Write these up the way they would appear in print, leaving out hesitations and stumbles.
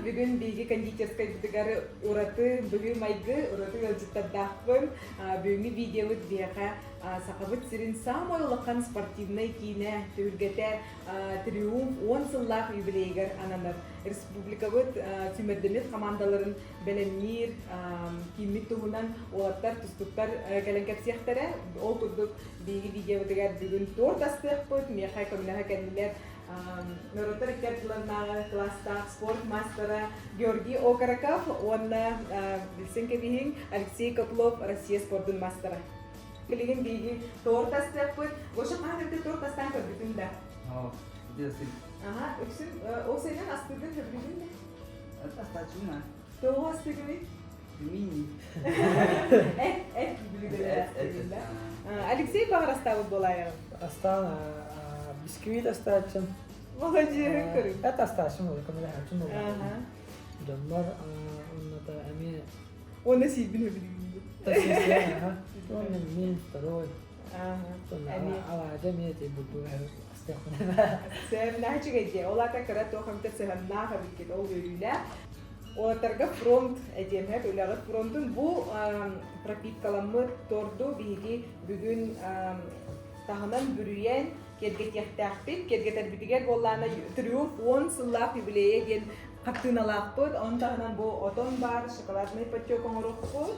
Бүгүн биһиги кондитерскайбытыгар ураты быһыы-майгы, ураты ыалдьыттардаахпын. Бүгүҥҥү видеобыт биһиэхэ Сахабыт сирин саамай улахан спортивнай киинэ түһүлгэтэ Триумф 10 сыллаах юбилейыгар ананар. Республикабыт сүүмэрдэммит хамаандаларын бэлэмниир кииммит туһунан уолаттар, тустуктар кэлэн кэпсиэхтэрэ. Ол курдук биһиги видеобытыгар бүгүн торт астыахпыт, миэхэ көмөлөһө кэллилэр норуоттар икки ардыларынааҕы кылаастаах спорт маастара Георгий Окороков уонна билсэн кэбиһиҥ Алексей Котлов Россия спордун маастара. Билигин биһиги торт астыахпыт. Гоша хаһан эрдэ торт астаан көрбүтүҥ да? Аха, үксүн ол сэнэн астыгын көрбүтүҥ да? Астааччыбын Тоҕо астыгыный? Мини. Эт, эт бүлүүдэлэр астыгын да? Алексей баҕар астаабыт буолаайаҕын? Астаан бисквит астааччым. Молодец, көрүҥ. Эт астааччым ол көмөлөһөөччүм буолла. Дьоннор онното эмиэ Уонна сиирбин өбүлүүбүн. Уонна мин второй. Алаадьы эмиэ эти бурдук Сыһыаннаах үчүгэй дии. Ол аата кыра туох эмитэ сыһыаннаах эбиккит. Ол үөрүүлээх. Уолаттарга фронт этиэмэт, үлэҕит фронтун бу пропиткаламмыт торду биһиги бүгүн таһынан бүрүйэн киэргэтиэхтээхпит. Киэргэтэрбитигэр буоллаана Триумф 10 сыллаах юбилейа диэн хартыыналаахпыт. Ону таһынан бу отон баар шоколадный подтек оҥоруохпут.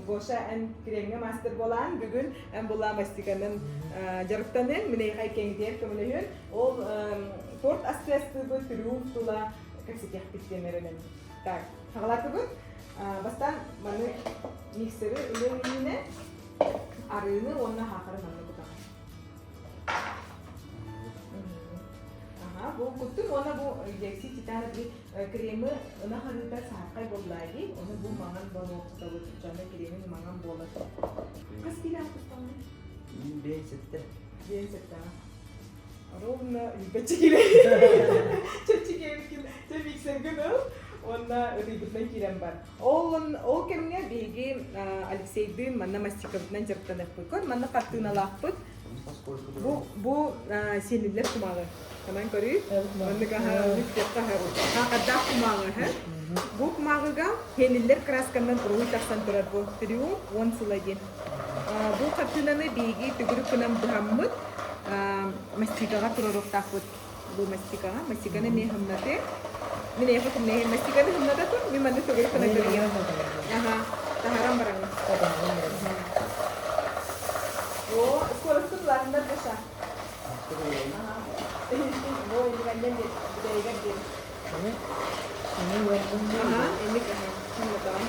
Гоша эн кремҥэ мастер буолаан бүгүн эн булаа мастиканан дьарыктаныаҥ, мин эйиэхэ кэҥэтиэр көмөлөһүөн. Ол торт астыастыыбыт триумф тула кэпсэтиэхпит диэн эрэнэбин. Так, хаҕалаатыбыт. Бастаан маны миксеры ылыаҥ иннинэ арыыны уонна саахары манна кутаҕын. Аха, бу куттун уонна бу диоксид титана кремы ынах арыыта саһархай буоллаа дии, ону бу маҥан боруоккутабыт, дьоно кремин маҥан буолар. Хас киилэ астаҕын? 5-7. 5-7. Ровно илбэччи киилэ. Чэпчи киэбиккин, чэ миксергин ыл уонна ытыйбытынан киирэн бар. Ол, ол кэмҥэ биһиги Алексейдыын манна мастикабытынан дьарыктаныахпыт. Көр, манна хартыыналаахпыт. Бу, бу сиэниллэр кумааҕы. Ханан көрүй? Оннук аһа, оннук диэххэ хаахардаах кумааҕы аһа. Бу кумааҕыга сиэниллэр красканан уруһуй тахсан турар бу. Триумф 10 сыла диэн. Бу хартыынаны биһиги төгүрүк гынан быһаммыт мастикаҕа туруоруохтаахпыт. Бу мастикаҕа. Мастиканы эмиэ хымнатыы. Мин эйиэхэ кумнэһин мастиканы хымната тур, мин манна төгүрүк гынан көрүйэм. Аха, таһааран бараҥын. О, скоростун улаатыннар Гоша. Аха. Бу инник диэн, бүтэйигэр диэн. Аха, инник аха, хымнатаҕын.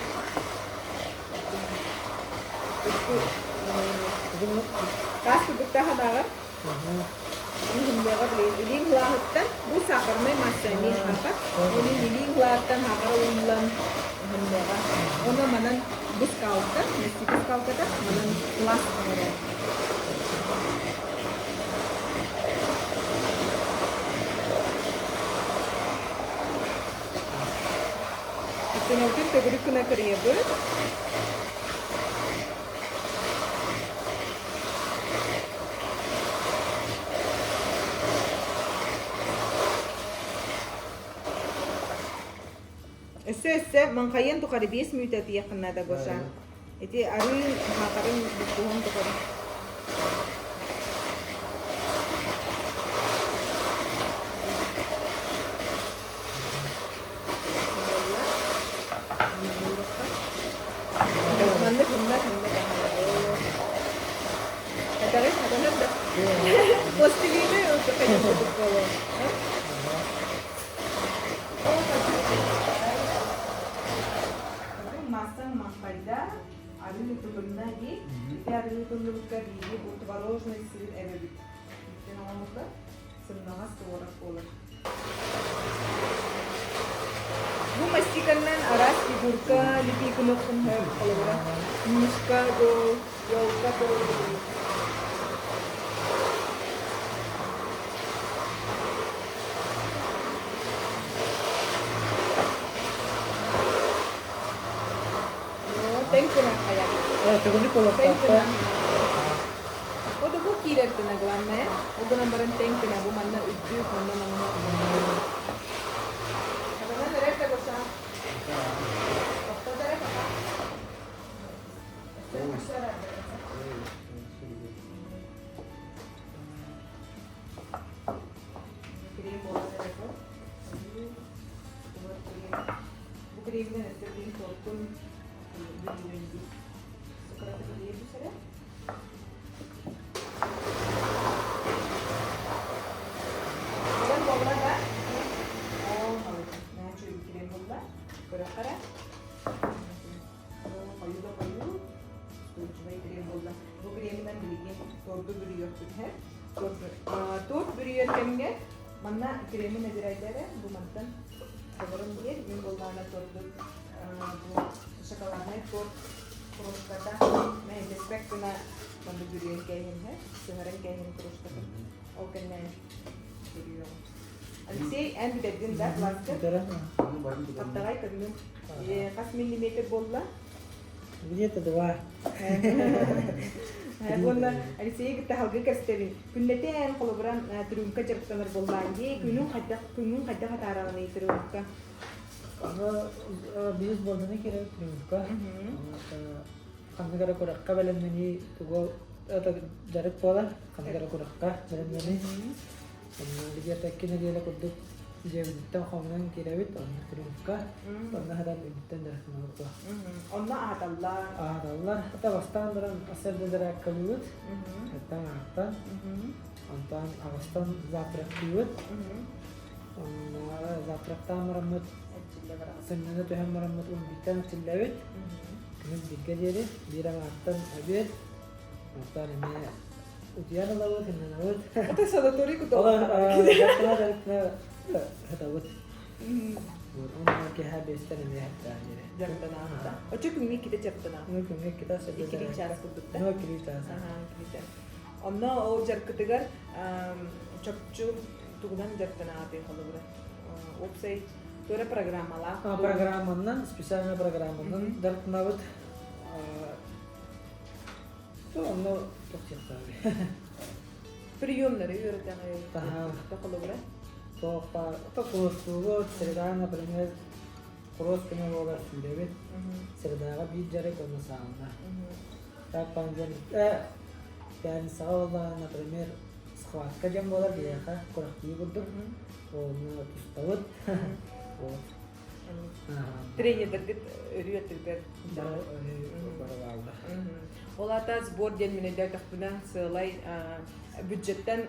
Таас курдуктаах анаҕар. Иһимнэҕэ билигин илииҥ ылааһыттан бу сахарнай масса эмиэ сахар. Оны илииҥ ылааттан сахара ууллан иһимнэҕэ. Оны манан бу скалка, мастика скалката манан пласт оҥорор. Итинэлтин төгүрүк гына кырыйабыт. Өссө өссө маҥхайыан тухары 5 мүнүүтэ ытыйыаххын наада Гоша. Ити арыы хаахарын буккуһун тухары. Маннык хымнат хымнат Хатары хатанар да. Пластилины курдук буолуо. Массаҥ маҥхайда арыы тутунна дии. Ити арыы тутуллубукка биири бу творожный сыр эбэбит. Иккин оҥоһуллар. Сымнаҕас творог буолар. Бу мастиканнан араас фигурка лепи гыноххун холобура мишка дуу, елка дуу. Тэҥ гына хайа. Төгүрүк Тэҥ олохтоохто. гына. Вот бу киирэр гына главное. Ол гынан баран тэҥ гына бу манна үрдүк, манна манна. Хатанан эрэр. Көрөхөр. Бу креминэн өссө билигин туортун бүрүйүөн дии. Сукарата бүрүйэ түсэрэ. Буолан буолла да? Оо, молодец. Наһаа үчүгэй крем буолла. Көрөххө Хойуу да хойуу, устойчивай крем буолла. Бу креминэн билигин торду бүрүйүөхпүт һэ. Торт бүрүйэр кэмҥэ манна креми набирайдара бу мантан толорон биэр. Мин буоллаҕына торду бу шоколаднай торт кружката мэһэйдэспэт гына манна бүрүйэн кээһин һэ. Сыһаран кээһин кружкатын. Ол кэннэ бүрүйүөҕүм. Алексей, эн бүтэрдин да класска? Хаптаҕай көрүнүҥ. Хас миллиметр буолла? Где-то два. Уонна Алексейы кытта халгы кэстэбин. Күннэтэ эн холобура трюмка дьарыктанар буоллаан дии. Күнүҥ хайдах күҥҥүн хайдах атаараҕыный трюмка? Биир буолданы киирэр трюмка. Ханнык эрэ курэххэ бэлэмнэнии тугу дьарык буолар. Ханнык эрэ курэххэ бэлэмнэнии. Онно где-то икки нэдиэлэ курдук дьиэбититтэн хомунан киирэбит, онно трюмка, онно сытан үрдүттэн дьарыктанабыт. Онно аһаталлар. Аһаталлар. Это бастаан баран сэрдэ зарядкалыыбыт, эттэн аһаттан, онтон аҕыстан завтрактыыбыт. Онно завтрактаан бараммыт, сынньана түһэн бараммыт умбиттан үчүллэбит. Күнүс бииргэ диэри, биир аҥааттан обед, онтон эмиэ Утуйан ылабыт, сынньанабыт. Это санаторий куталаах. Дьарыктана сытабыт. Онно киэһэ биэстэн эмиэ хаттаан диэри. Дьарыктанаахта. Оччо күҥҥэ иккитэ дьарыктанаах. Ну, күҥҥэ иккитэ сөбө. Иккилии чаас курдук да? Ну, иккилии чаас. Аха, иккилии чаас. Онно ол дьарыккытыгар чопчу тугунан дьарыктанаҕытый холобура? Уопсай туора программалаах? Программанан, специальная программанан дьарыктанабыт. Онно туох диэхтээҕий? Приемнары үөрэтэҕэй? Холобура? Туохпа курустуубут, среда, например, курус күнэ буолар сүүрэбит. Средаҕа биир дьарык уонна сауна. Так понедельникка, пятницаҕа буоллаҕына, например, схватка диэн буолар биһиэхэ курахтыы курдук. Онно тустабыт. Вот. Тренердэргит өрүү өттүгэр Бары бааллар. Ол аата сбор диэн мин өйдөөтөхпүнэ сыалай бюджеттэн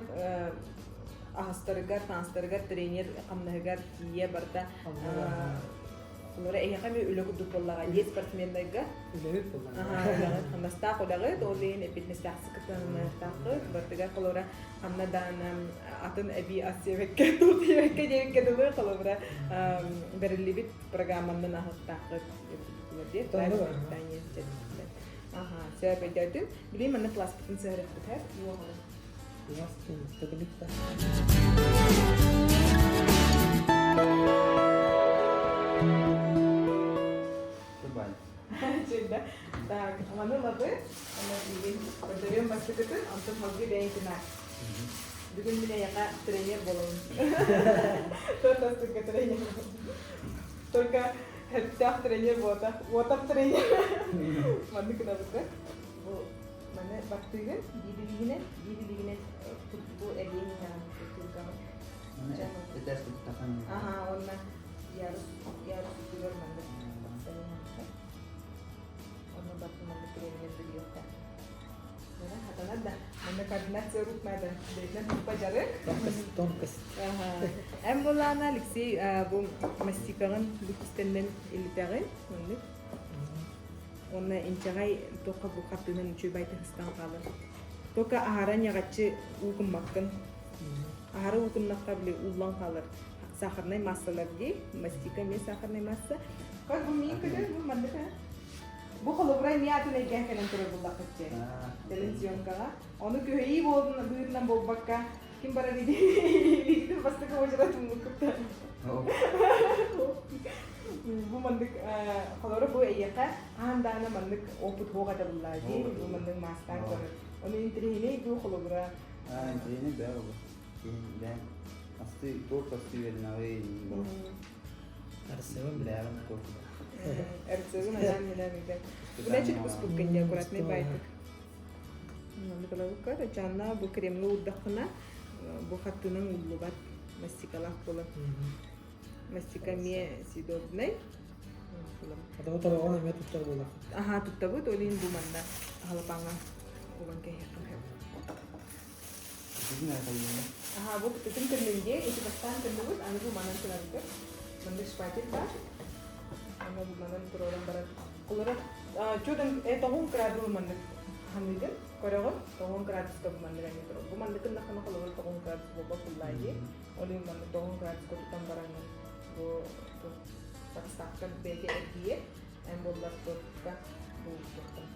аһастарыгар, таҥастарыгар тренер хамнаһыгар тиийэ барыта Олора эһиэхэ эмиэ үлэ курдук буоллаҕа дии спортсменнарга. Үлэбит буоллаҕа. Хамнастаах үлэҕит, ол иһин эппиэтинэстээх кытыаннаахтааххыт. Бартыгар холобура ханна даҕаны атын эбии ас сиэбэккэ, туох диэбэккэ диэбиккэ дылы холобура бэриллибит программанан аһыктааххыт диэт питание Аха, сөп өйдөөтүм. Билим манна пластикын сыһарыахпыт һэр. Уоҕалын. Чуйда. Так, маны лабы, аны билигин көрдөрүөм бастакытын, онтон салгыы бэйэҥ кынаа. Бүгүн мин эйиэхэ тренер буолабын. Төрт тренер. Только хэптэх тренер буотах, уотах тренер. Маннык гынабыт Бу маны баттыыгын, биир илиигинэн, биир илиигинэн бу эбиэн иҥэҕин тутуургаҕын. Этээс туттахан. Аха, уонна ярус ярус үрдүгэр маннык тахсан иһэххэ. Онно баттын маннык кириэминэн бүрүйүөххэ. Мана хатанар да, манна координация рук надо. Бэйэтинэн туппа дьарык. Тонкость, тонкость. Аха. Эн булаана Алексей бу мастикаҕын бу кистэннэн илитэҕин, маннык. Уонна инчэҕэй туохха бу хартыынан үчүгэй тыһыстан хаалар. Только аһара ньаҕаччы уу гыммаккын. Аһара уу гыннахха били ууллан хаалар. Сахарнай массалар дии, мастика эмиэ сахарнай масса. Как бу миин көтөр, бу маннык а? Бу холобура эмиэ атын эйгээн кэлэн турар буллаххыт дьэ. Кэлин съемкаҕа. Ону күһэйии буолун быһыытынан буолбакка, ким барар илиитин бастакы уочарат умнуккуттан. Бу маннык холоро бу эйиэхэ хаан даана маннык опыт суох этэ буллаа дии. Бу маннык маастаан көрөр. Ону интэриэһинэй дуу холобура. Интэриэһинэй бээ ол. Бээ асты туох асты үөрэнэҕин бу. Арсыбын билээҕин туох. Арсыбын анаан минэ мигэ. Значит, буспуккун дии аккуратный байтык. Маннык ылабыккар, чанна бу кремҥэ уурдаххына бу хаттыынан ууллубат. Мастикалаах буолан. Мастика эмиэ съедобнай. Атабы тобоҕун эмиэ туттар буолар. Аха, туттабыт, ол иһин бу манна халапаҥа уган кэһиэххин сөп. Аха, бу кытытын төннүндиэ, ити бастаан төннүбүт, аны бу манан турарбыт. Маннык шпатель бар. Аны бу манан туруоран баран. Олорор чудом тоҕун градус маннык ханыыгын көрөҕүн, тоҕун градуска бу маннык эмиэ турар. Бу маннык гыннаххына холобур тоҕун градус буолбат буллаа дии. Ол иһин маннык тоҕун градуска тутан бараҥҥын бу подставка бэйэтэ эргийэр. Эн буоллар туохка бу туохтан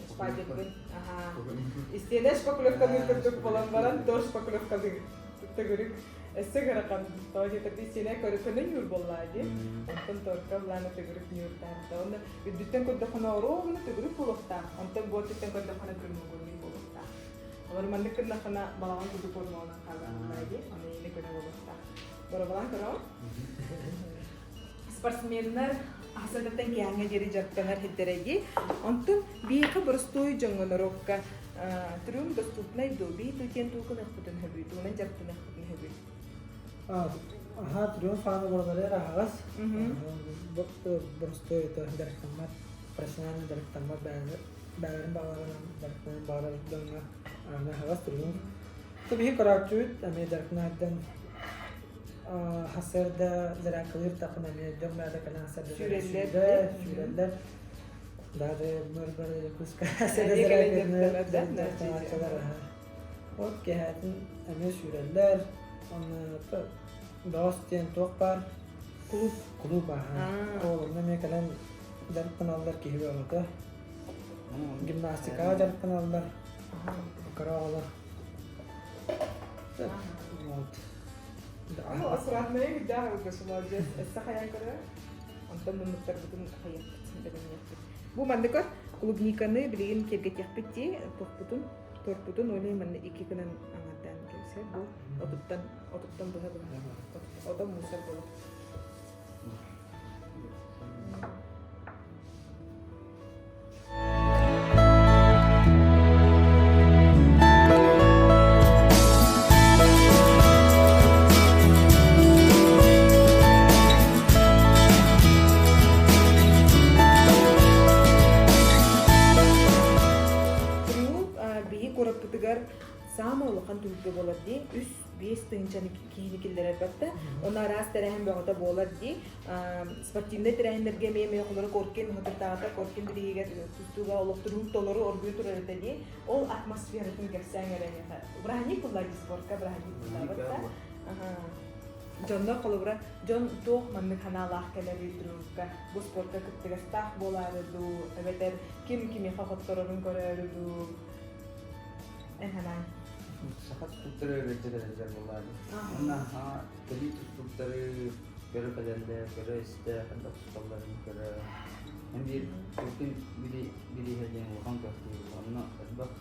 шпателгын аха истиэнэ шпаклевкалыы курдук буолан баран то шпаклевкалыы төгүрүк өссө ыарахан тоҕо диэтэр истиэнэ көнө ньуур буоллаа дии онтон торка былаана төгүрүк ньуурдаах онно үрдүттэн көрдөххүнэ оруобуна төгүрүк буолуохтаах онтон буортуттан көрдөххүнэ прямоугольный буолуохтаах олор маннык гыннаххына балаҕан курдук формаланан хаалар дии аны иинэ көнө буолуохтаах боробалаан көрөҕүн спортсменнар ахсатыттан киэһэҥҥэ диэри дьарыктанар сирдэрэ дии. Онтон биһиэхэ боростуой дьоҥҥо норуокка трюм доступнай дуу, бии тутиэн туу гыныахпытын сөбүй, тугунан дьарыктаныахпытын сөбүй? Аха, трюм фаны боролары аһаҕас. Боростуой дьарыктаммат, профессионально дьарыктаммат бэйэлэрин баҕаларынан дьарыктанан баҕарар дьоҥҥо аһаҕас трюм. Биһи көрөөччүбүт эмиэ дьарыктанардан Сарсыарда зарядкалыыр тахын эмиэ дьон баада кэлэн сарда Сүүрэллэр. сүүрэллэр. Даже мөр-бөр Якутска Вот киэһээтин эмиэ сүүрэллэр. Онно бөҕөс диэн туох баар? Клуб. Клуб аһа. Ол онно эмиэ кэлэн дьарыктаналлар киһи бөҕөтө. Гимнастикаҕа дьарыктаналлар. Кыра оҕолор. Вот. Ну, аккуратнайы үрдээх эбит молодец. Өссө хайаан көрөр. Онтон муннуктарбытын хайыахпыт, бэлэмниэхпит. Бу маннык клубниканы билигин киэргэтиэхпит дии, тохпутун, торпутун ол манна икки гынан аҥардаан кэбисэр. Бу отуттан, отуттан быһа быһа. Отон мусор болот. Триумф биһи куораппытыгар саамай улахан түһүлгэ буолар дии. Үс биэс тыһыынчаны киһини киллэрэр батта. Оны араас тэрээһин бөҕөтө буолар дии. Спортивнай тэрээһиннэргэ эмиэ эмиэ холоро Коркин хотурдааҕыта Коркин бирииһигэр тустууга олохторун толору оргуйа турар этэ дии. Ол атмосфератын кэпсээҥ эрэ эйиэхэ. Бырааһынньык булла дии спортка бырааһынньык буллаабыт да. Дьоннор холобура дьон туох маннык санаалаах кэлэрий трюкка бу спортка кыттыгастаах буолаары дуу эбэтэр ким кимиэхэ хотторорун көрөөрү дуу эн санааҥ Саха тустууктары бэрдэрэллэр буолаары. Уонна кэлии тустууктары көрө кэлэллэр, көрө-истэ, хайдах тусталларын көрө. Эн биир Путин бирииһэ диэн улахан көхтүүр. Онно элбэх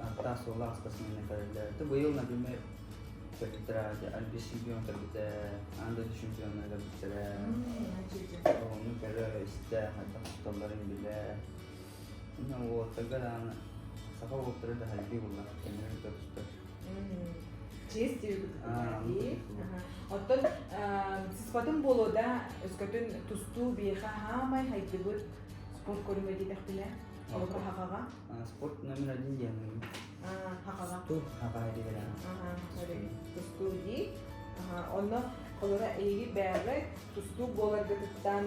ааттаах-суоллаах спортсменнар кэлэллэр. Это быйыл, например, кэлбиттэрэ Альбис чемпион кэлбитэ, аан дойду чемпиона кэлбиттэрэ. Ону көрө-истэ, хайдах тусталларын билэ. Уонна уолаттарга даҕаны саха уолаттара да хайгыы булла, кэннилэрин кытта тустар. Честь дии. Оттон сыспатын буолуо да, өскөтүн тустуу биэхэ хаамай хайдыбыт спорт көрүҥэ диэтэхпинэ, холобура хахаҕа. Спорт номер один диэн. Хахаҕа. Тустуу хахаҕа диэн. Тустуу дии. Онно холобура эйиги бэйэҕит тустуук буоларгытыттан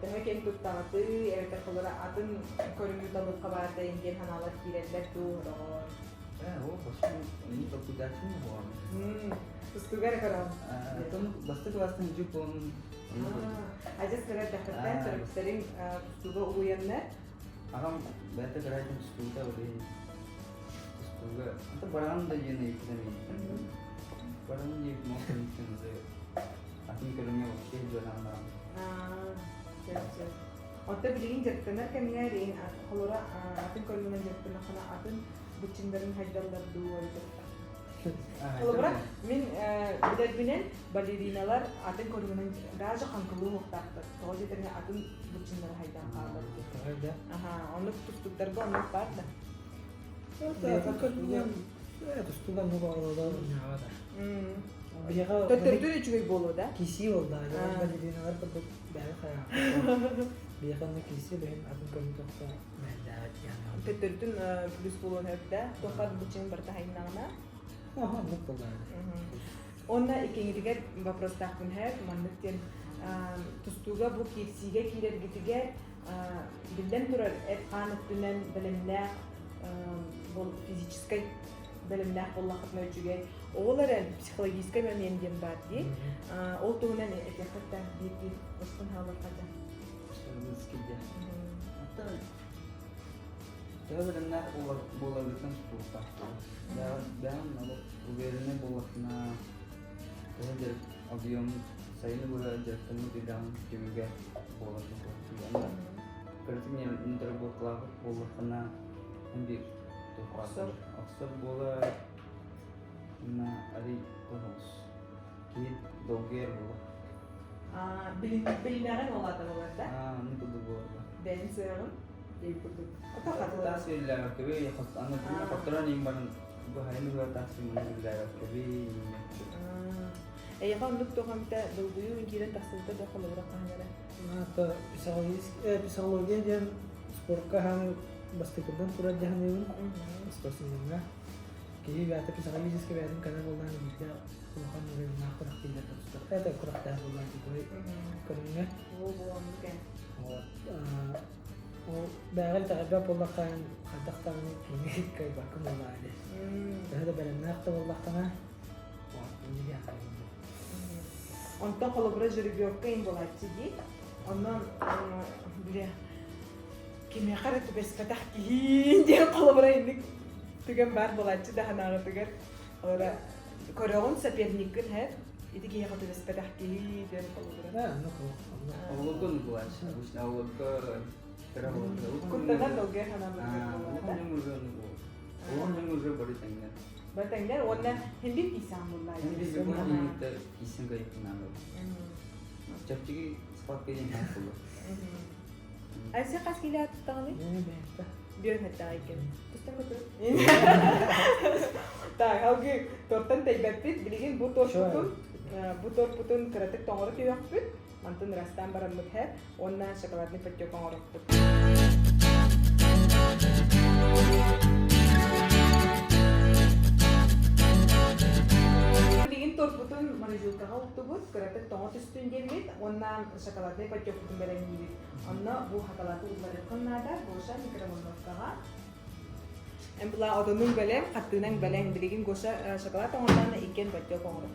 төһө кэм туттаҕытый эбэтэр холобура атын көрүҥү талыахха баардай диэн санаалар киирэллэр дуу доҕоор? Ээ, ол басты ону толкуйдааччым буолан. Тустууга эрэ көрөҕүн. Оттон бастакы кылаастан дьүк буолан Адьас кыра эрдэххиттэн төрөппүттэриҥ тустууга угуйаннар. Аҕам бэйэтэ кыраайтын тустуута ол тустууга ата бараҕын да диэн ыйыппыта миигиттэн. Бараҕын диэбит мол кэнниттэн уже атын көрүҥҥэ вообще дьуолаан баран. Сөп сөп. Оттон билигин дьарыктанар кэмҥэ билигин холоро атын көрүҥүнэн дьарыктаннаххына атын быччыҥнарын хайдаллар дуу эбэтэр Холобура, мин билэрбинэн балериналар атын көрүҥүнэн даже хаҥкылыы уһуктаахтар. Тоҕо диэтэргэ атын быччыҥнары хайдан хаалар диэн. Аха, оннук тустуктарга оннук баар да. Атын көрүҥүнэн. Тустууга оннук оҕолору мунньаҕа да. Биһиэхэ Төттөрүтүн үчүгэй буолуо да? Кисии буолла, балериналар курдук бэйэ хайаахпыт. Биһиэхэ онно кисии бэйэм атын көрүҥ тохто мэһэйдээбэт диэн. Төттөрүтүн плюс буолуон сөп да? Туохха быччыҥ барыта хайыннаҕына? Аха, оннук буолла. Уонна иккиҥитигэр вопростаахпын һээт, маннык диэн тустууга бу киирсиигэ киирэргитигэр биллэн турар эт-хаан өттүнэн бэлэмнээх физическэй бэлэмнээх буоллаххытына үчүгэй. Ол эрэн психологическай момент диэн баар дии. Ол туһунан этиэххит да биир-биир бостон хаалыахха да. Психологический диэн. Оттон төһө бэлэмнээх буоларгыттан тутулуктаах. Бэйэм уверенный буоллаххына төһө дьарык объем сайыны быһа дьарыктаммыт үлэҕин түмүгэ буолар курдук. Кыратык недоработкалаах буоллаххына биир Охсор. Охсор буолар уонна арый тоһоҕос киһи долгуйар буолар. Билинэҕин ол аата буолар да? Аа, оннук курдук буолар. Бэйэҥ сыаҕын диэбит курдук. Таас биллээбэккэби аны хотторон иин баран быһайын ыһыа таас биллээбэккэби Эйиэхэ оннук туох эмитэ долгуйуу киирэн тахсыбыта да холобура хаһан эрэ? Психология диэн спортка хаһан бастакыдан турар дьаһаныыбын спортсмеҥҥа. Киһи бэйэтэ психологически бэйэтин көнө буоллаан биирдэ улахан уровеннаах күрэхтэһиилэр тустар. Это күрэхтээх буоллаан такой көрүҥҥэ. Бу оннук ээ. Вот. Ол бэйэҕэр итэҕэйбэт буоллахха хайдах даҕаны киһини кыайбаккын буоллаҕа дии. Төһө да бэлэмнээх да буоллаххына, вот, инньэ диэн хайгыыбын. Онтон холобура жеребьевка иһин буолааччы дии. Онон бile кимиэхэ эрэ түбэспэтэх киһиин диэн холобура инник түгэн баар буолааччы да санааҕытыгар. Холобура көрөҕүн соперниккын һэ ити киһиэхэ түбэспэтэх киһи диэн холобура. Да, оннук оннук. Оҕолорго буолааччы обычно оҕолорго кыра оҕолорго Куттанан долгуйа санаабыт буолла да. Улахан дьон уже улахан дьон уже бары тэҥнэр. Бары тэҥнэр уонна химбит киисэҕин буллаа. Химбит любой минутта киисен кайыппынаалы. Чэпчэки схватка диэн буолла. Айсы хас килэ аттаҕыный? Бүөн хэттаҕа иккен. Тустан көтөр. Так, алгы тортан тэйбэппит. Билигин бу торпутун бу торпутун кыратык тоҥоро түһүөхпүт. Мантан ырастаан бараммыт һэ. Уонна шоколадный подтек оҥоруохпут. Билигин торпутун морозилкаҕа уктубут, кыратык тоҥо түстүн диэммит уонна шоколадный подтекпутун бэлэмниибит. Онно бу шоколады улларыаххын наада, Гоша микроволновкаҕа. Эн була одонуҥ бэлэм, хаттыынаҥ бэлэм. Билигин Гоша шоколад оҥордоҕуна иккиэн подтек оҥорор.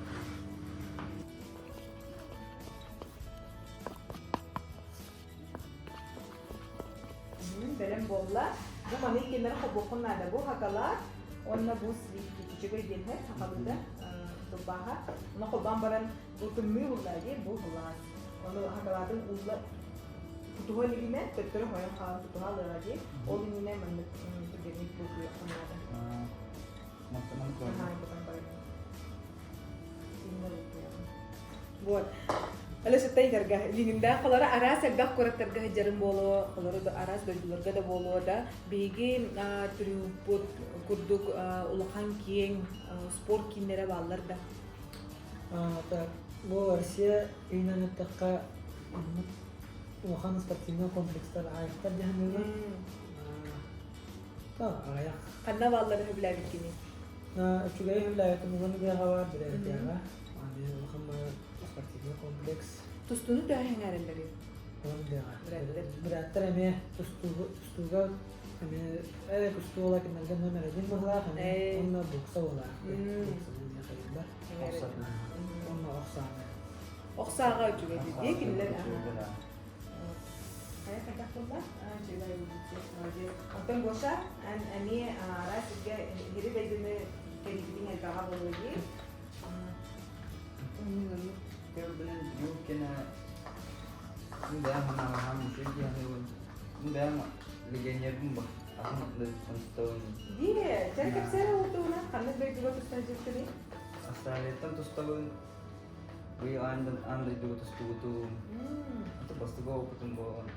Бэлэм буолла. Бу маны иккиэннэрэ холбуоххун наада. Бу шоколад уонна бу сливки чөчөгөй диэн һэр сахалыыта тылбааһа. Ону холбоон баран бу тымныы булла дии, бу былаас. Ону шоколадын уулла тутуһа илигинэ төттөрү хойон хаалан тутуһа алыаҕа дии. Ол иннинэ маннык түргэнник булкуйуоххун наада. Мантан Аһаа, баран. Вот. Өлө сытта идарга илиҥиндээх холоро араас элбэх куораттарга сылдьарым буолуо, холоро араас дойдуларга да буолуо да биһиги триумппут курдук улахан киэҥ спорт кииннэрэ бааллар да. Так, бу Россия иһинэн эттэххэ, оннук улахан спортивнай комплекстар аайыктар дьаһаныылар. Так, аҕыйах. Ханна бааллары сөбүлээбиккиний? Үчүгэй сөбүлээбитим угун үгэҕэ баар, Бүрээттээҕэ. Аны улахан спортивный комплекс. Тустууну төһө сэҥээрэллэрий? Угун үгэҕэ. Бүрээттэр эмиэ тустууга эмиэ тустуу буола кинилэргэ номер один быһылаах эмиэ уонна бокса буолаах. Боксаны эмиэ хайыыллар. Уонна ох сааны. Ох сааҕа үчүгэй дии кинилэр. Хайа хайдах буолла? Үчүгэй молодец. Оттон Гоша, эн эмиэ араас сиргэ иһири дойдуну кэрийбитиҥ элбэҕэ буолуо дии. Көрбүнэн юккена бэйэм санаалаһам үчүгэй диэхин бэйэм легионербын ба атын тустабын. Дии, чэ кэпсээр уутуунан ханнык дойдуга тустан дьиттиний? Австралияттан тустабын. Быйыл аан дойдуга тустубутум. Это бастакы опытым буолан.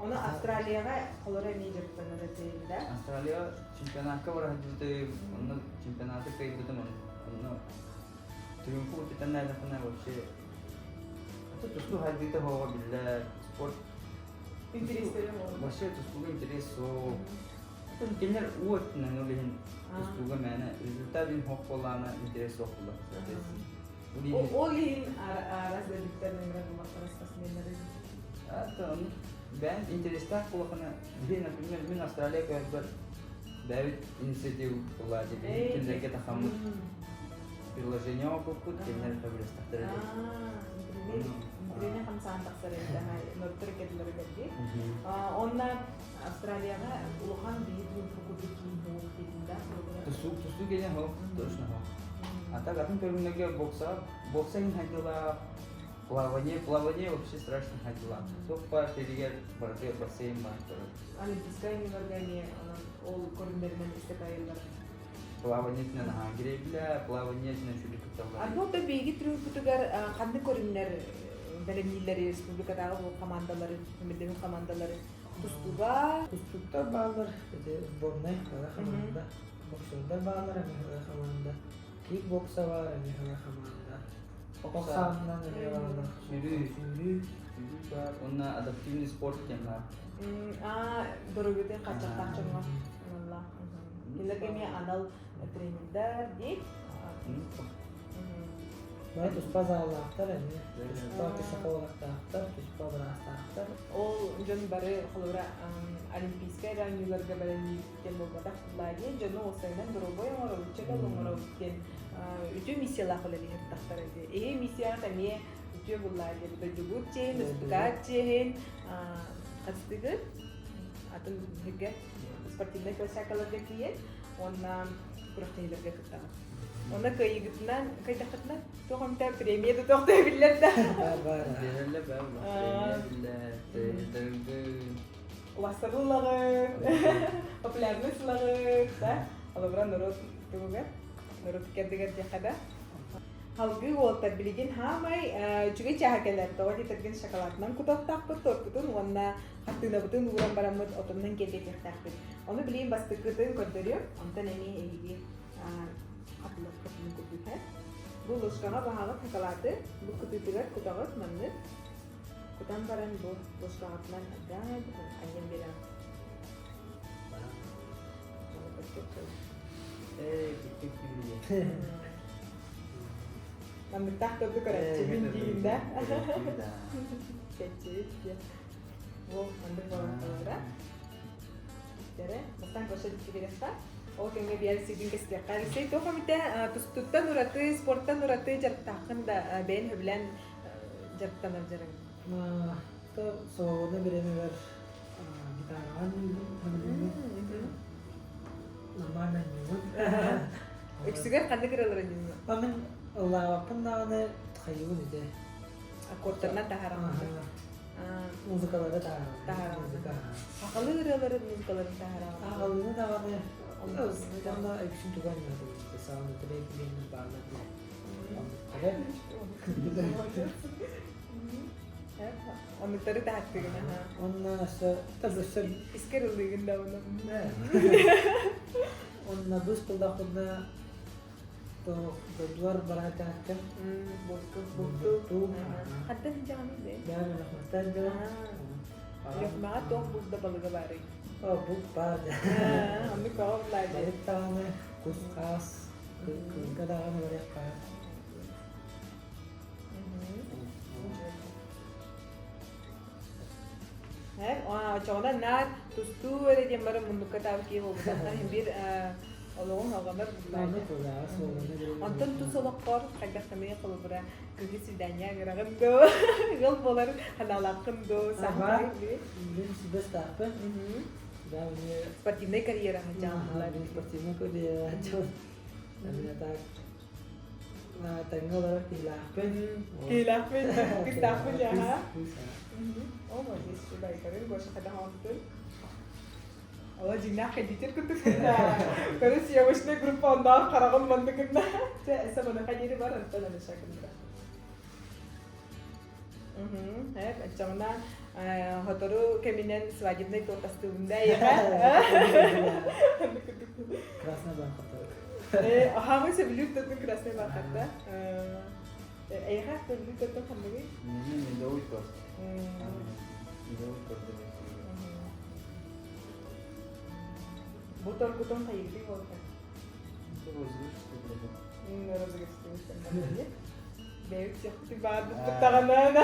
Ону Австралияҕа холоро эмиэ дьарыктанар этим да? Австралия чемпионатка бара сылдьыбытым, онно чемпионаты кыайбытым, онно триумфу кытта вообще тустуу хайдыыта суоҕа биллэр, спорт Интэриэстэрэ буолар. Вообще тустууга интерес суох. Оттон кинилэр уу өттүнэн ол иһин тустууга мээнэ результат иһин суох буоллаҕына интерес суох буолар. Ол иһин араас дойдуттан ыҥырар буоллахтара спортсменнары. Это бэйэм интерестээх буоллахына, биһи, например, мин Австралия көһөрбөр бэйэбит инициатива буолла биһи кинилэргэ тахаммыт предложение оҥорбуппут, кинилэр сөбүлэстэхтэрэ Интрине хамсаан тахсар эбит норуттар иккэрдилэригэр дии. Онно Австралияҕа улахан биһи триумфу курдук киин буолуох диэтин да? Тустуу, тустуу киинэ хоп, точно хоп. А так атын көрүҥнэргэ бокса, бокса иһин хайдылаах, плавание, плавание вообще страшно хайдылаах. Туох баар сиригэр барытыгар бассейн баар турар. Олимпийскай оонньууларга эмиэ ол көрүҥнэринэн истэ тайыллар. Плаваниетынан аһаан кирэйбилэ, плаваниетынан сүлү тутталлар. Аны то биһиги триумфутугар ханнык көрүҥнэр бэлэмнииллэри республикатааҕы бу командалары, өмүрдэмин командалары тустууга Тустууктар бааллар, ити сборнай хара хамаанда, боксердар бааллар эмиэ хара хамаанда, кикбокса баар эмиэ хара хамаанда, ох саанынан эмиэ бааллар. Сүүрүү. Сүүрүү. Сүүрүү баар уонна адаптивный спорт диэн баар. Аа, доруобуйатын хааччахтаах дьоҥҥо аналлаах. Кинилэргэ эмиэ анал тренердэр дии. Бары туспа зааллаахтар эмиэ, туспа психологтаахтар, туспа быраастаахтар. Ол дьон бары холобура олимпийскай оонньууларга бэлэмниир диэн буолбатах буоллаа дьону уопсайынан доруобай оҥоробут, чөл оҥоробут диэн үтүө миссиялаах үлэлиһэр тахтар ди. Эһи миссияҕыт эмиэ үтүө буллаа диэн дойдубут чиэһин, республикаҕыт чиэһин хастыгыт атын биһигэ спортивнай площадкаларга тиийэн уонна күрэхтэһиилэргэ кыттаҕыт. Онно кыайыгытынан, кыайдаххытына туох эмитэ премия да туох да биллэр да. Баар баар. Биэрэллэр баар премия биллэр, тренердэргэ Убастабыл ылаҕыт, популярность ылаҕыт, да? Холобура норуот туһугар, норуот иккэрдигэр диэххэ да. Салгыы уолтар билигин хаамай үчүгэй чааһа кэлэр. Тоҕо диэтэргин шоколадынан кутуохтаахпыт торпутун уонна хартыынабытын ууран бараммыт отонунан киэргэтиэхтээхпит. Ону билигин бастакытын көрдөрүөм, онтон эмиэ эһиги хатылыаххытын курдук һэ. Бу ложкаҕа баһаҕыт шоколады, бу кытыытыгар кутаҕыт маннык. Кутан баран бу ложкаҕытынан анньан биэрэҕит. Эй, киттик Манныктаах торду көрөөччүбүн диигин да? Кэччибит диэн. Бу маннык буолан Дэрэ, бастаан көрсө диккириэххэ. Ол кэмҥэ биэр сиргин кэстиэххэ. Алексей, туох эмитэ тустууттан ураты, спорттан ураты дьарыктааххын да бэйэн сөбүлээн дьарыктанар дьарыгын? То свободное времябар гитараҕа оонньуубун, нормально оонньуубун. Үксүгэр ханнык ырыалары оонньуугун? А мин ыллаабаппын даҕаны хайыбын ити. Аккордтарынан таһаараҕын? Музыкалары таһаараҕын. Таһаараҕын. Музыка. Сахалыы ырыаларын музыкаларын таһаараҕын? Сахалыыны даҕаны онно үксүн тугу оонньоотум саундтрек диэннэр бааллар дии. Оннуктары таһаттыгын аха. Онно өссө өссө Искер ыллыгын да ону. Онно быс буллахпына дойдулар бараатааттан Булту. Хантан дьаҕаный бэй? Бэйэм Өлөхмөттөн дьон. Өлөхмөҕө туох булда балыга баарый? О, булт баар. Оннук көҕө буллаа Балык даҕаны, кус-хаас, кыылга даҕаны барыахха. Очоҕуна наар тустуу эрэ диэн баран муннукка таабы киһи буолбутахтан биир олоҕун алҕанар Онтон тус олоххор хайдах эмиэ холобура кыһы свидание ыҥыраҕын доо, ыал буолар ханаалааххын доо, саамай Мин сүбэстаахпын. Спортивнай карьераҕа дьааллар. Спортивнай карьера дьон. Так Тэҥҥэ олорор киһилээхпин. Киһилээхпин, кыстаахпын дьаһа. О, молодец, байкарын Гоша хайдах оҥостун? Ола дьиҥнээх кондитер курдук гынна. Көрө съемочная группа онноох хараҕым маннык гынна. Чэ, эсэ маныха диэри бар, онтон аны шагындыра. Эп, оччоҕуна Сотору кэминэн свадебный торт астыыбын да эйиэхэ. Красный бархат. Аһаамы сөбүлүүр тортун красный бархат да. Эйиэхэ сөбүлүүр тортун ханныгый? Медовый торт. Медовый торт. Бу торгутун хайыгытый буолта? Розыгрыш Бэйэбит сиэхпитин баарбыт даҕаны.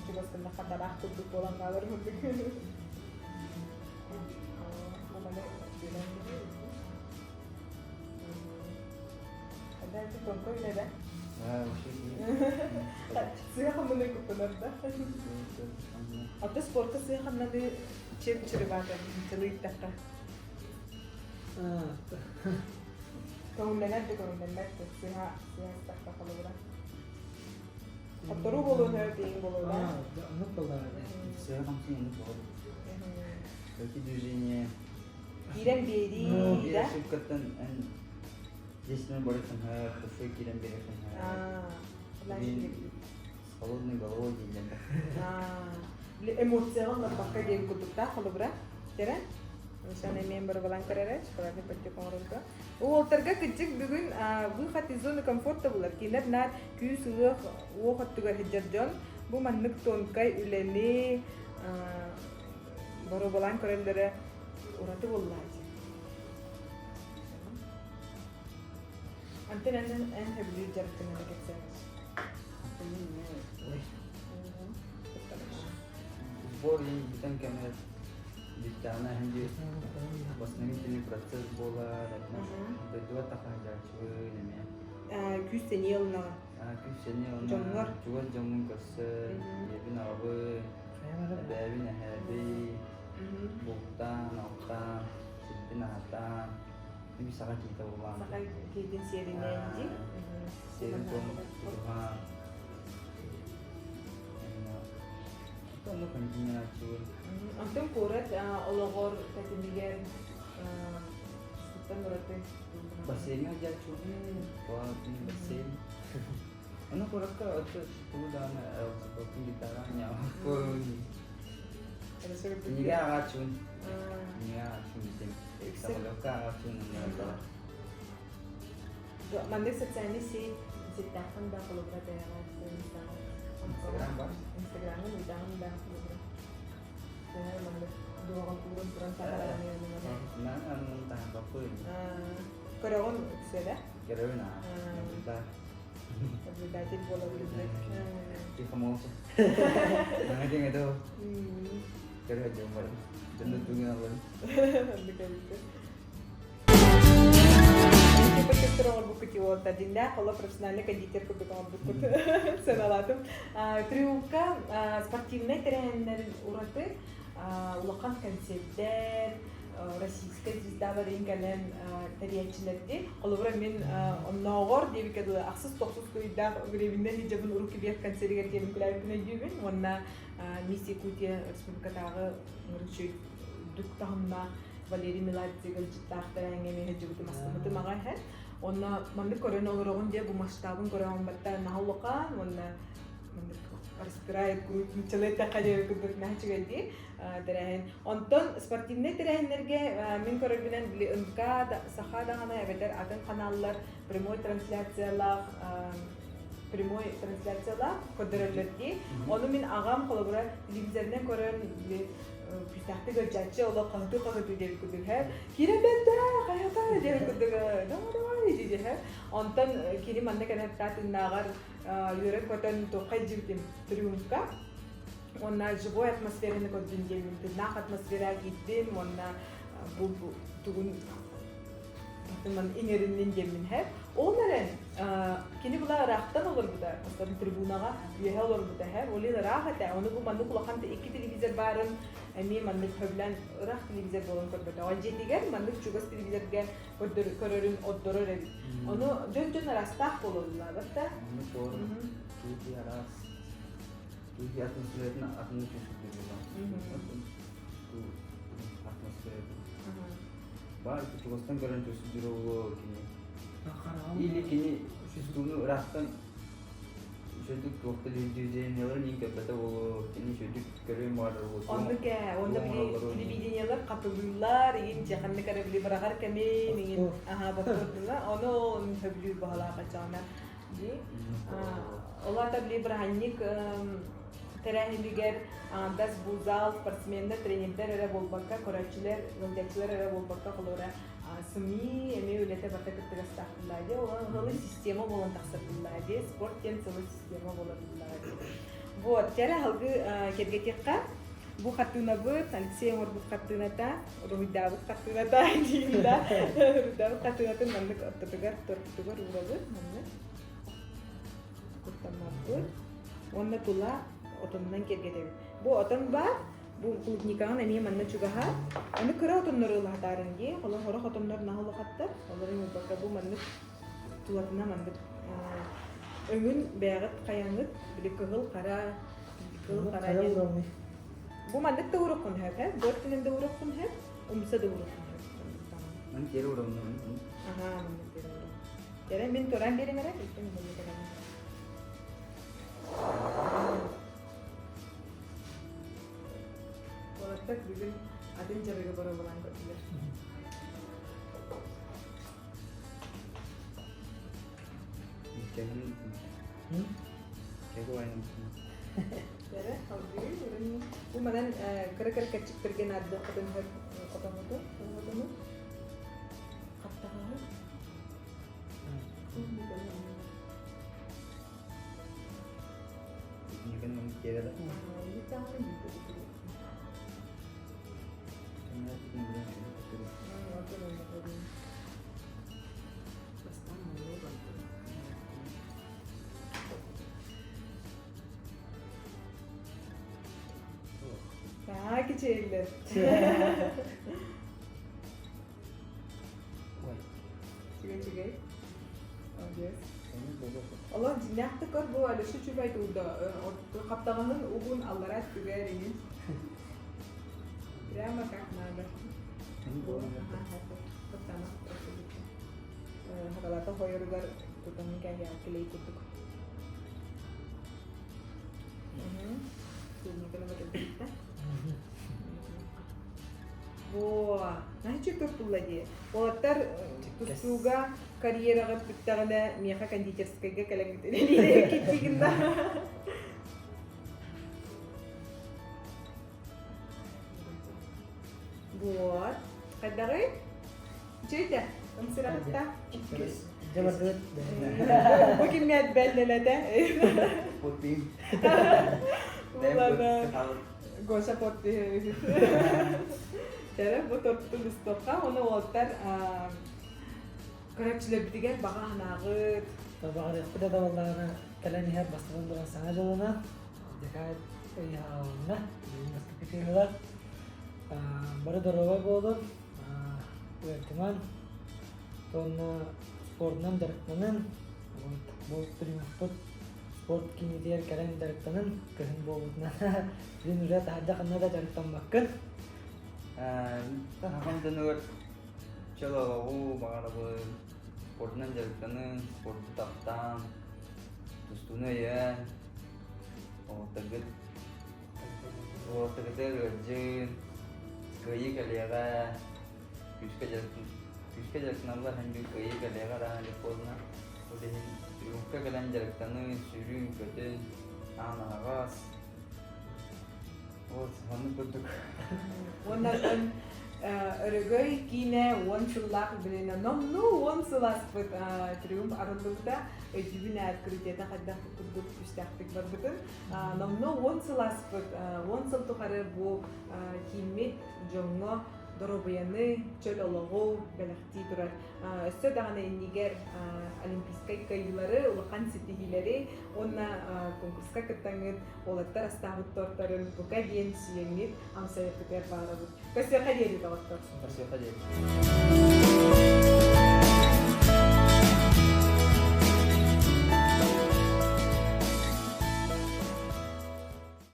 Чугас гынна хатараах курдук буолан хаалар курдук. Опять тонкой үлэ Сыа хамнаны куттанар да. Аты спортка сыа хамнаны чем чревато? Чылыйдахха. Көҥүллэнэр да көҥүллэммэт да сыа сыа ыстахха холобура. Хотторуу буолуон өр дейин буолуо Оннук буоллаҕа. Сыа хамсын оннук буолар. Какие движения? Киирэн биэрии да? Ошибкаттан Здесь мы больше кафе киирэн биэриэххин с холодной головой дииллэр. Эмоцияҕа ылларбакка диэн курдуктаах холобура. Кэрэ? Ошон эмиэн барыбалаан көрөрө, шоколадный подтек оҥорорго. Уолтарга кырдьык бүгүн выход из зоны комфорта булар. Кинилэр наар күүс ыах уох өттүгэр сылдьар дьон бу маннык тонкай үлэни боруобалаан көрөллөрө ураты буоллаачы. Антон эн эн сөбүлүүр дьарыккын эрэ кэпсээн Сбор бүтэн кэмэ бүттэҕинэ иһин восстановительный процесс буолар, дойдуга тахаһыдьааччыбын эмиэ. Күүс сэниэ ылынаҕын. Күүс сэниэ ылына. Дьоҥҥор. Чугас дьоммун көрсөн, ийэбин аҕабын, эбээбин эһээбин, бултаан, алтаан, сирбин аһатаан, Үс саха киһитэ буоллаҕым. Саха киһитин сиэринэн дии. Сиэрин туомун тутуһан. Онно континуаччыбын. Онтон куорат олоҕор тэтимигэр суттан ураты Бассейҥҥа дьааччыбын. Куоратын бассейн. Ону куоракка өттө тугу даҕаны ылсыппаппын гитара ньаамаппын. Кинигэ ааҕааччыбын. Кинигэ ааҕааччыбын бүтэн. Самолекка ааҕааччыбын онно Маннык социальный сеть сеттээххин да холобура бэйэҕэ Инстаграм бар. Инстаграмын ыытаҕын да холобура. Маннык дуоҕан уурун туран таһааран Мен анын таһаарбаппын. Көрөҕүн үксүөдэ? Көрөбүн аа. Наблюдаю. Наблюдатель буолабын. Тихо молча. Наҥа диҥ этэ ол. Көрө дьон бар. Дьонно тугун алын. Көтөр оҥорбуккут уолта дьиҥнээх олох профессиональный кондитер курдук оҥорбуккут сыаналаатым. Триумфка спортивнай тэрээһиннэрин ураты улахан концерттэр, российскай звездалар иһин кэлэн тэрийээччилэрди. Холобура мин оннооҕор диэбиккэ дылы ахсыс тохсус кыйдаах временнэй хиджабын урукку биэр концеригэр диэн күлээбиппин өйдүүбүн уонна Мисс Якутия республикатааҕы үрдүк таһымнаах Валерий Меладзе ыалдьыттаах тэрээһиҥҥэ эмиэ сылдьыбытым астыммытым аҕай иһэр. Онно маннык көрөн олороҕун диэ бу масштабын көрөҕүн батта наһаа улахан уонна маннык распирает грудь нуччалыы эттэххэ диэри курдук наһаа үчүгэйдии тэрээһин. Онтон спортивнай тэрээһиннэргэ мин көрөрбүнэн били НК Саха даҕаны эбэтэр атын ханааллар прямой трансляциялаах прямой трансляциялаах көрдөрөллөр дии. Ону мин аҕам холобура телевизорынан көрөн били күүстээхтик ыалдьааччы олох хаһытыы-хаһытыы диэбит курдук һэ киирэн бэрдэ хайата диэбит курдук давай давай дии һэ онтон кини манна кэлэн тыыннааҕар үөрэн-көтөн туохха илдьибитим триумфка уонна живой атмосфераны көрдүн диэммин тыыннаах атмосфера киирдим уонна бу тугун ман иҥэриннин диэммин һэ ол эрэн кини була ыраахтан олорбута бастан трибунаҕа үөһэ олорбута һэ ол иһин ыраах этэ ону бу маннык улахан икки телевизор баарын эмиэ маннык сөбүлээн ыраах телевизор буолан көрбөтөҕө дьиэтигэр маннык чугас телевизорга көрөрүн ордорор эбит ону дьон-дьон араастаах буолаллар да Киһи араас киһи атмосфератын атын чувствует атмосфератын. Баар чугастан көрөн чувствуйдуур буолуо кини. Или кини чувствуйну ыраахтан үчүгдүк туохта движениеларын иин көрбөтө буолуо, кини үчүгдүк көрүөн баҕарар буолуо. Оннук ээ, уонна били телевидениелар хатылыыллар, игин дьэ ханнык эрэ били быраҕар кэмин, игин аһаа боппуттуна, ону сөбүлүүр баҕалаах ачаҕына дии. Ол аата били бырааһынньык тэрээһинигэр аҥардас бу зал спортсменнар, тренердэр эрэ буолбакка, көрөөччүлэр, ыалдьааччылар эрэ буолбакка, холобура СМИ эмиэ үлэтэ барыта кыттыгастаах буоллаа дии. Ол ылы система буолан тахсар буоллаа дии. Спорт диэн сылы система буолар буоллаа дии. Вот, кэрэ аһылгы кэргэтиэххэ. Бу хартыынабыт, Алексей оҥорбут хартыыната, уруһуйдаабыт хартыыната диин да, уруһуйдаабыт хартыынатын маннык ортотугар, торпутугар уурабыт, маннык куттаммаппыт. Уонна тула отонунан киэргэтэбит. Бу отон баар, бу клубникаҕын эмиэ манна чугаһа. Аны кыра отоннору ылаһатаарыҥ дии. Холо сорох отоннор наһаа улахаттар. Олорун ылбакка бу маннык тулатына маннык өҥүн бэйэҕит хайаҥҥыт били кыһыл хара кыһыл хара диэн. Бу маннык да ууруккун сөп, ээ? Бу өттүнэн да ууруккун сөп, умса да ууруккун сөп. Ман тиэрэ уурумнум. Аһаа, маннык тиэрэ уурум. Тиэрэ мин туран биэрим эрэ, иккин маннык эрэ. Уолаттар бүгүн атын дьарыгы боруобалаан көрдүлэр. Бу манан кыра-кыра кэрчиктэргэ наардыаххытын сөп отоҥутун, отону хаптаҕаһы. Так, кичээллэр. Үчүгэй, үчүгэй. Молодец. Олох дьиҥнээхтик көр бу Алеша үчүгэй туурда. Хаптаҕаһын угун аллара өттүгэр иҥин. Прямо как надо. Хагалата хойоругар тутан кэһиэҕэ клей курдук. Во, наһаа туттулла дии. Уолаттар тустууга карьераҕыт бүттэҕинэ миэхэ кондитерскайга кэлэҥҥит үлэлиир гынна. Вот. Хайдаҕый? Үчүгэй ымсыраҕытта? Дьэ бардыбыт. Бу кимҥэ бэллэлэтэ? Подпиһым. Гоша подпиһы. Тэрэ бу торту листовка, оны уолаттар көрөөччүлэрбитигэр баҕа санааҕыт. Баҕарыахпыт да буоллаҕына кэлэн иһэр бастатан туран саҥа дьылына декад ыйааланна бүгүн бастакы чыыһыла бары доруобай буолун ыалдьыман уонна спордунан дьарыктанын вот бу примерпут спорт киинитигэр кэлэн дьарыктанын кыһын буолбутунан билин уже таһырдьа ханна да дьарыктаммаккын Сахам дьонугар чөл олоҕу баҕарабын, спордунан дьарыктанын, спорду таптаан, тустууну өйөөн, оҕотторгут уолаттаргытыгар ыалдьын, кыайыы кэлиэҕэ, күүскэ күүскэ дьарыктаналлар иһин биир кыайыы кэлиэҕэ рано или поздно. Ол иһин триумфка кэлэн дьарыктаныы, сүүрүүн, көтүн, аан аһаҕас. Вот, оннук курдук. Уонна Өрөгөй киинэ 10 сыллаах билинэ номнуо 10 сыл ааспыт триумф арыллыбыта өйдүүбүн открытиета хайдах курдук күүстээхтик барбытын номнуо 10 сыл ааспыт 10 сыл тухары бу кииммит дьоҥҥо доруобуйаны, чөл олоҕу бэлэхтии турар. Өссө даҕаны иннигэр олимпийскай кыайыылары, улахан ситиһиилэри уонна конкурска кыттаҥҥыт уолаттар астаабыт тортарын бука диэн сүүйэҥҥит амсайаргытыгар баҕарабыт. Көрсүөххэ диэри доҕоттор. Көрсүөххэ диэри.